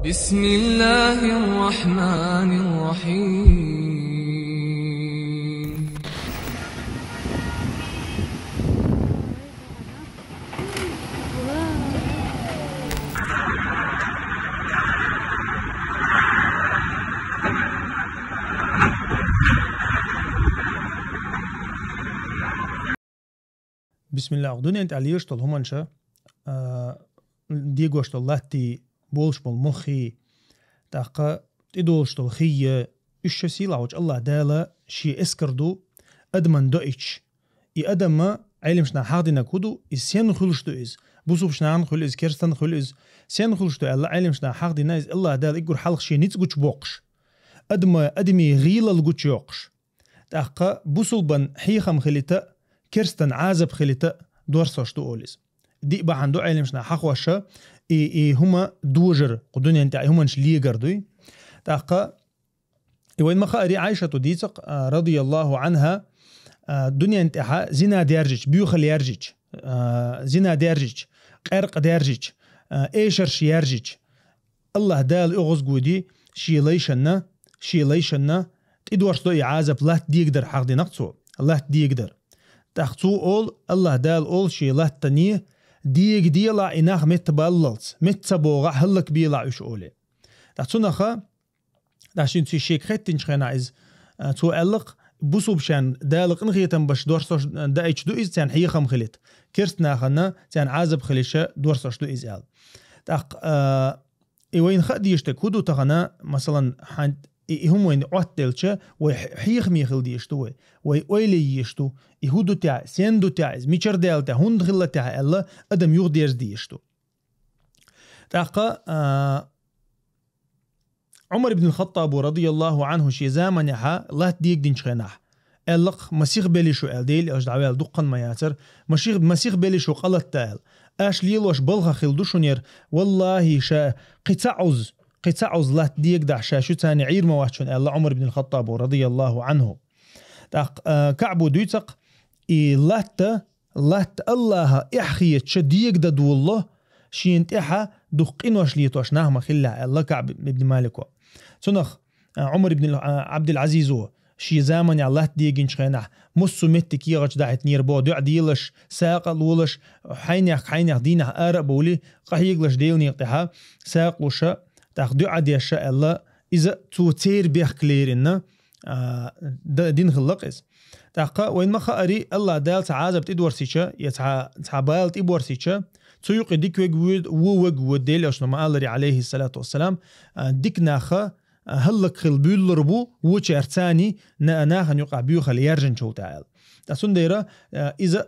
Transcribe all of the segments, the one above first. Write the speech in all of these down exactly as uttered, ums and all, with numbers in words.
بسم الله الرحمن الرحيم. Бисмиллах. Дунен тӀа леш долу хӀуманаш, а, дегош долу латта, болуш болу мохи, тӀаккха тӀедолуш долу хий, уьш ша сийлахь волчу Аллах Дала шен эскар ду адаман доуьйтуш. И адаман Ӏеламнаха хьахдинарг хӀун ду, иза сенна хуьлуш ду иза? Бусулба нахана хуьлу иза, керстанна хуьлу иза? Сенна хуьлуш ду аьлла, Ӏеламнаха хьахдина иза Аллах Дала уггар хьалха шен ницкъ гучубоккхуш, адаман, адамийн гӀийлалла гучуйоккхуш. ТӀаккха бусулбан хьехам хилийта, керстан Ӏазап хилийта дорсош ду олу иза. Диъ бахьана ду Ӏеламнаха хьахош и, и хӀума дожар, кху дунен тӀехь и хӀуманаш легар дуй. ТӀаккха и вайн ма хаари, Ӏайшата дийцира, а, радияллаху анхьа, а, дунен тӀехь зина даьржича, боьхалла яьржича, а, зина даьржича, къаьркъа даьржича, а, эшарш яьржича, Аллах Дала оьгӀазгоди шен лайшна, шен лайшна тӀедорсадо и Ӏазап, латта дегадар хьахдинарг цо, латта дегадар. ТӀаккха цо олу, Аллах Дала олу шен латтане: «Дега делахь и нах меттабаллалц, метта ца богӀахь, хӀаллакбелахь уьш», олий. ТӀаккха цунах, тӀаккха шен цуьнан шега хеттинчу хенахь иза, а, цо аьлла-кх, бусулбанашна Дала къинхетам беш дорсош даийтуш ду иза, царна хьехам хилийта, керста нахана царна Ӏазап хилийта дорсош ду иза аьлла. ТӀаккха, а, и вайна хаа дезаш дерг хӀун ду тахана, масалан, хьан-, и, и хӀума вайна Ӏоттаделча, вай хье-, хьехаме хила дезаш ду вай. Вай ойла е езаш ду, и хӀун ду техь, сенна ду техь иза, мичара даьлла техь, хӀунда хилла техь аьлла, адам юхадерза дезаш ду. ТӀаккха, а, Ӏумар ибн Хаттаба, радияллаху анхьу, шен заманехь латта дегадинчу хенахь, аьлла-кх, ма сихбелла шу аьлла, Делан элча дӀаваьлла дуккха хан ма яцара, ма сих-, ма сихбелла шу къа латта аьлла. Аш лелош балхах хилла ду шуна яра, валлахӀи, ша кхин цхьа Ӏуз, кхин цхьа Ӏуз латта дегадахь, ша шуьца Ӏийр ма вац шуна аьлла Ӏумар ибн Хаттаба, радияллаху анхьу. ТӀаккха, а, КаӀба дуьйцу-кх, и латта, латта Аллаха эхь хеташ дегадан долало, шена тӀехь дукха къинош летош нах ма хиллехь аьлла КаӀб ибн Малико. Цунах, а, Ӏумар ибн, а, Ӏабдул-Ӏазизо шен заманехь латта дегинчу хенахь, массо а меттиг кехаташ дахьийтинера боху, дуӀа делаш, сагӀа а лолаш, хьайнех, хьайнех дийнахь ара а бовлий, къахьегалаш Делан некъа тӀехь, сагӀа а луш, тӀаккха дуӀа деш аьлла, иза цо церан бехк лерина, а, д-, дина хилла-кх иза. ТӀаккха вайна ма хаари, Аллах Дала цхьа Ӏазап тӀедорсийча, я цхьа, цхьа бала тӀеборсийча, цу юкъе дика верг воьду, вон верг воьду, Делан элчано ма-аллара, Ӏалайхиссалату вассалам, а, дика нах, а, хӀаллакьхила буьйлалур бу, вочаьрца царна на-, нахана юкъахь боьхалла яьржинчул тӀаьхьа аьлла. Ткъа цундела, а, иза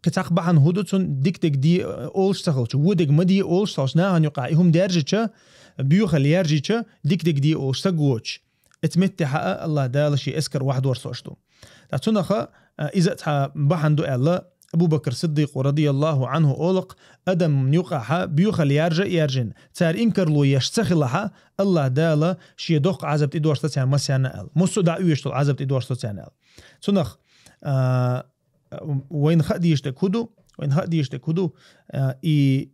кхин цхьа бахьана хӀун ду цунна, дика дерг де олуш ца хилча, вон дерг ма де олуш ца хилча, нахана юкъахь и хӀума даьржича, боьхалла яьржича, дика дерг де олуш стаг воцуш. Оцу меттехь а Аллах Дала шен эскар охьадорсош ду. Ткъа цунах, а, иза а цхьа бахьана ду аьлла, Абу Бакр Сиддикъо, радияллаху анхьу, олу-кх, адамна юкъахь боьхалла яьржа а яьржина, цара инкарло еш ца хилахь, Аллах Дала шен доккха Ӏазап тӀедорсадо царна массарна аьлла. Массо а дӀаоьшуш долу Ӏазап тӀедорсадо царна аьлла. Цунах, а, вайна хаа дезаш дерг хӀун ду? Вайна хаа дезаш дерг хӀун ду? А, и,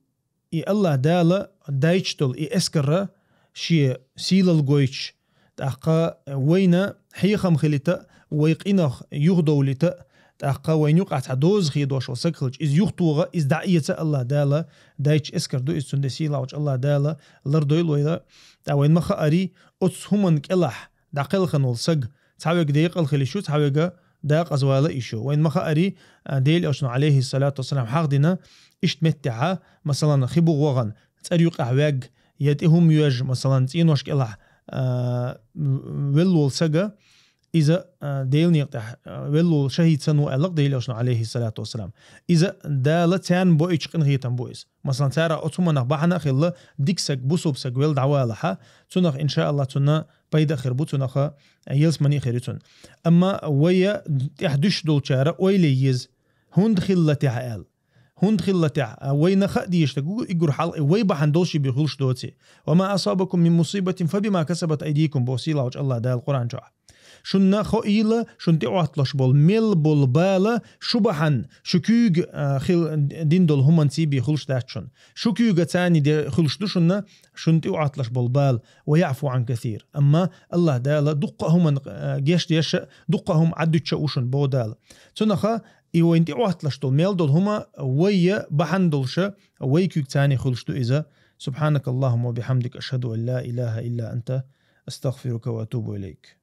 и Аллах Дала дайчу долу и эскарра шен сийлалла гойтуш, тӀаккха вайна хьехам хилийта, вай къинах юхадовлийта, тӀаккха вайна юкъахь цхьа доза хедош волу саг хилча, иза юхатоха, иза дӀаэца Аллах Дала дайчу эскар ду иза, цундела сийлахь волчу Аллах Дала лардойла вайла. Ткъа вайна ма хаари, оцу хӀуманна кӀелахь дӀакхелхина волу саг, цхьаверг декъала хила йиш ю, цхьаверг декъаза вала йиш ю. Вайна ма хаари, а, Делан элчано, Ӏалайхиссалату вассалам, хьахдина, иштта меттехь, масалан, хи бу гӀогӀан, цӀера юкъахь ваьгга, я тӀе хӀума йоьжна, масалан, цӀенош кӀелахь, а, велла волу сага, иза, а, Делан некъа тӀехь, а, велла волу шахӀид санна ву аьлла-кх Делан элчано, Ӏалайхиссалату вассалам. Иза Дала царна боуьйтуш къинхетам бу иза. Масалан, цара оцу хӀуманах бахьана а хилла, дика саг, бусулба саг велла дӀавалахь, цунах, иншааллах, цунна пайда а хир бу, цунах, а, ялсамани а хир ю цунна. Амма вай тӀехь дуьсуш долчара ойла е еза, хӀунда хилла техь аьлла. ХӀунда хилла техь, а, вайна хаа дезаш дерг уггар хьалха, вай бахьана долуш бен хуьлуш доций. «Ва ма асабакум мин мусибатин фа бима касабат айдикум», боху сийлахь волчу Аллах Дала Къуръан чохь. Шунна хоийла, шун тӀе Ӏотталуш бола мел бола бала шу бахьан, шу куьйга, а, хил дин долу хӀуманций бе хуьлуш дац шун. Шу куьйга царний де хуьлуш ду шунна, шун тӀе Ӏотталуш бола бала, ва яӀфу Ӏан касир. Амма Аллах Дала дуккха а хӀуман, а, геш деша, дуккха а хӀума Ӏаддуьтча а ву шун, боху Дала. Цунаха и вайн тӀе Ӏотталуш долу мел долу хӀума вайя бахьан долуша, вай куьйга царний хуьлуш ду иза. سبحانك اللهم وبحمدك، أشهد أن لا إله إلا أنت، أستغفرك وأتوب إليك.